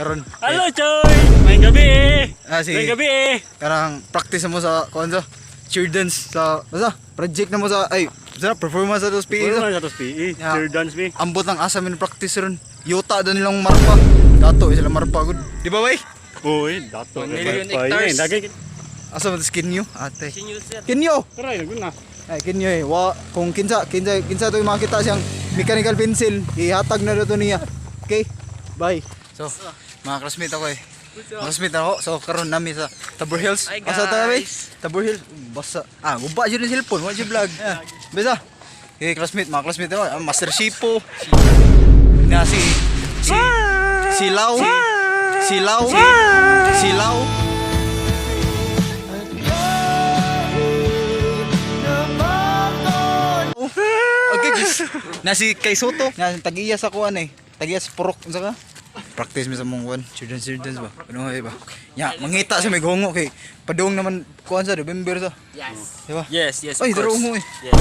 Karon. Hello, Choy! May gabi eh! Ah, sige. May gabi eh! Karang practice mo sa kuan sa cheer dance sa basta project na mo sa ay sa performance sa tos PE. Puro man sa tos PE. Yeah. Cheer dance me. Ambot ang asa min practice ron. Yuta doon nilang marpa. Dato eh, sila marpa gud. Di ba bay? Uy, dato. 1 million hectares. Dagay. Asa man tas kinyo ate. Kinyo. Tara, lagun na. Ay kinyo eh. Wa kung kinsa kinsa kinsa to makita siyang mechanical pencil, ihatag na dato niya. Okay? Bye. So, mga classmate ako eh. Mga classmate ako. So, karon nami sa Tabor Hills. Hi, Asa tayo bay? guys. Tabor Hills. Basa. Ah, guba jud ang cellphone, wa jud vlog. Yeah. Basta. Okay, classmate, mga classmate ako. Ah, Master Shipo. Na si si si Lau. Si Lau. Si Lau. Okay, guys. Na si Kay Soto. Na tagiya sa kuan eh. Tagiya sa Purok unsa ka? Practice mi sa mong kuan. Children's children's ba? Ano ba? Ya, mangita sa may hongo kay padung naman kuan sa November sa. Yes. Di ba? Yes, Ay, of course. duro mo eh. Yes.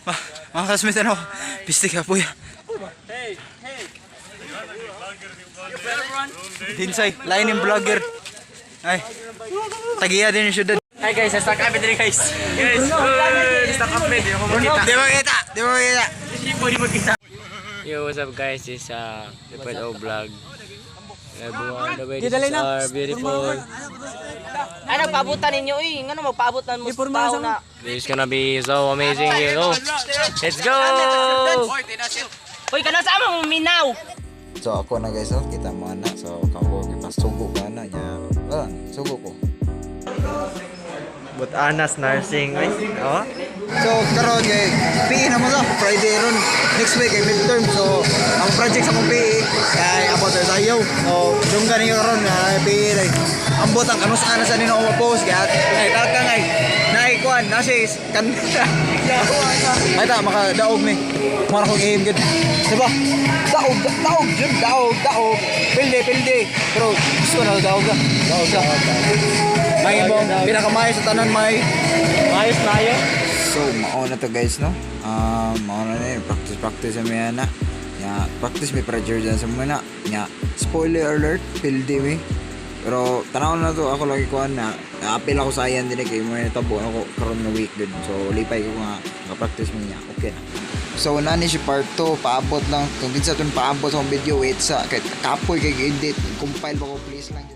Ma, mga classmates ano? Piste ka po ya. Hey, hey. Dinsay, lain yung vlogger. Ay. Tagiya din yung syudad. Hi guys, nasa kami din guys. Guys, stuck up di ako makita. Di ba kita? Di ba kita? Di magkita. Yo, what's up guys? This is the O vlog. Everyone, the way this is our beautiful. Ay, nagpaabutan ninyo eh. Ngano magpaabutan mo sa tao na. This is gonna be so amazing. Let's go! Hoy, kana sa mo minaw. So ako na guys, oh, kita mo na. So kako gipasugo ka na niya. Ah, sugo ko. But anas nursing, ay, oh. So karon kay PE na mo sa Friday ron. Next week kay midterm. So ang project sa akong PE kay about sa sayaw. So dunggan ninyo karon na PE dai. Ambot ang ano sa ana sa nino mo post kay ay tarka ngay. Naay kuan na si kan. Ay ta makadaog ni. Mara kong aim gud. Diba? Daog, daog, jud, daog, daog. Pilde, pilde. Pero gusto na daog ka. Daog ka. May ibong pinakamayo sa tanan may. Ayos na ayo. So, mao na to guys, no? Mao na yun. Practice, practice sa mga na. Ya, practice may pressure dyan sa mga na. Ya, spoiler alert, pildi mi. Pero, tanaw na to, ako lagi kuhan na. Naapil ako sa ayan din eh, kay mga natabo ako karon nga week dun. So, lipay ko nga, naka-practice mo niya. Okay na. So, nani si part 2, paabot lang. Kung kinsa itong paabot sa akong video, wait sa, kahit kapoy kay edit, compile ba ko, please lang.